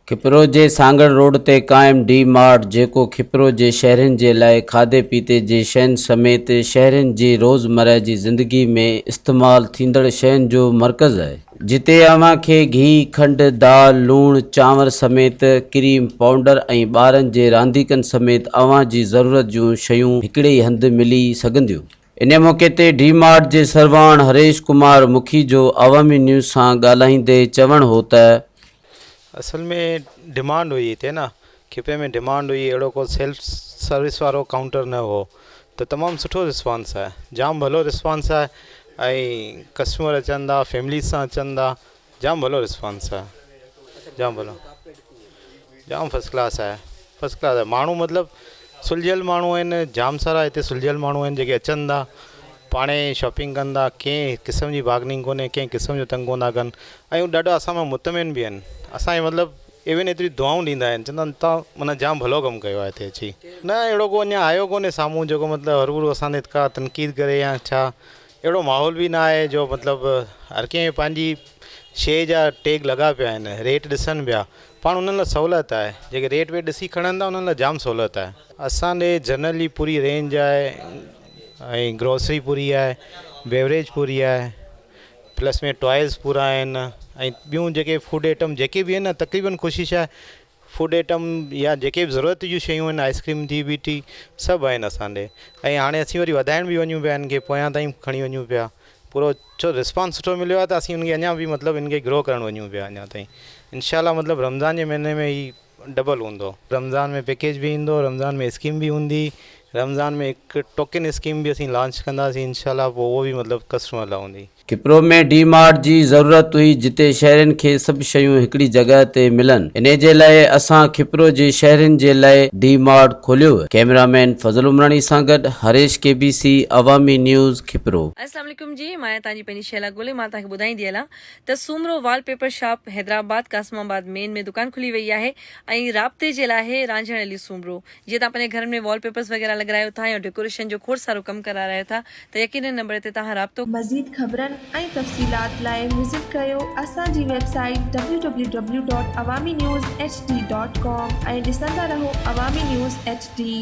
کپرو جي سانگهڙ روڊ تي قائم ڊي مارٽ جيڪو کپرو جي شهرين جي لاء کاڌي پيتي جي شين سميت شهرين جي روزمره جي زندگي ۾ استعمال ٿيندڙ شين جو مرڪز آهي جتي اوهان کي گهي، کنڊ، دال، لوڻ، چانور سميت ڪريم، پائونڊر ۽ ٻارن جي رانديڪن سميت اوهان جي ضرورت جون شيون هڪڙي ئي هنڌ ملي سگهنديون. ان موقعي تي ڊي مارٽ جي سرواڻ هريش ڪمار مکيجو عوامي نيوز سان ڳالهائيندي چوڻ هو ته. اصل ۾ ڊمانڊ هئي هتي نه کپي ۾ ڊمانڊ هئي اهڙو ڪو سيلف سروس وارو ڪائونٽر نه هو ته تمام سٺو رسپانس آهي جام ڀلو رسپانس آهي ۽ ڪسٽمر اچن ٿا فيمليز سان اچن ٿا جام ڀلو رسپانس آهي جام ڀلو جام فرسٽ ڪلاس آهي فرسٽ ڪلاس آهي ماڻهو مطلب سلجهيل ماڻهو آهن جام سارا هتي سلجهيل ماڻهو آهن جيڪي اچن ٿا پاڻ ئي شاپنگ ڪن ٿا ڪنهن قسم جي بارگننگ ڪونهي ڪنهن قسم جو تنگ ڪونه ٿا ڪن ۽ هو ڏاڍو اسان مان مطمئن به آهن اسان کي مطلب ايون ايتري دعائون ڏيندا آهن چوندا آهن توهان معنيٰ جام ڀلو ڪم ڪيو آهي هتي اچي نه اهڙو ڪو اڃا آيو ڪونهي سامهون جيڪو مطلب هروڀرو اسان تي ڪا تنقيد ڪري يا ڇا اهڙو ماحول به نه آهي جو مطلب هر ڪنهن پنهنجي شيء جا ٽيگ لڳا پيا آهن ريٽ ڏسن پيا پاڻ انهن لاء سهولت آهي جيڪي ريٽ ويٽ ڏسي کڻن ٿا انهن لاء جام سهولت آهي. اسان ڏي جنرل جي پوري رينج آهي ۽ گروسري پوري آهي بيوريج پوري آهي پلس ۾ ٽوائز پورا آهن ۽ ٻيون جيڪي فوڊ آئٽم جيڪي به آهن نه تقريبن ڪوشش آهي فوڊ آئٽم يا جيڪي به ضرورت جون شيون آهن آئس ڪريم ٿي بي ٿي سڀ آهن اسان ڏي ۽ هاڻي اسين وري وڌائڻ به وڃون پيا ان کي پويان تائين کڻي وڃون پيا پورو ڇو رسپانس سٺو مليو آهي ته اسين ان کي اڃا به مطلب ان کي گرو ڪرڻ وڃون پيا اڃا تائين انشاء الله مطلب رمضان جي مهيني ۾ هي ڊبل هوندو. رمضان ۾ پيڪيج به ايندو رمضان ۾ اسڪيم به هوندي رمضان ۾ هڪ ٽوڪن اسڪيم به اسين لانچ ڪنداسين انشاء الله پوء اهو به مطلب ڪسٽمر لاء هوندي. کپرو ۾ ڊي مارٽ جي ضرورت هئي جتي شهرين کي سڀ شيون هڪڙي جڳهه تي ملن انهي جي لاء اسان کپرو جي شهرين جي لاء ڊي مارٽ کوليو. ڪئميرا مين فضل عمراڻي سان گڏ Harish K B C Awami news Khipro. السلام عليڪم جي مان آهيان توهان جي پنهنجي شهلا گل ۽ مان توهان کي ٻڌائيندي هلان ته Soomro wallpaper shop Hyderabad Qasimabad main ۾ دڪان کلي وئي آهي ۽ رابطي جي لاء آهي رانجهڻ علي سومرو جيئن توهان پنهنجي گهرن ۾ وال پيپرز وغيره لڳرايو ٿا يا ڊيڪوريشن جو کوڙ سارو ڪم ڪرارايو ٿا ته يقينن نمبر تي توهان رابطو مزيد خبرن ۽ تفصيلات لاء وزٽ ڪريو اسان جي website W W W dot Awami news H D dot com ۽ ڏسندا رهو عوامي نيوز ايڇ ڊي.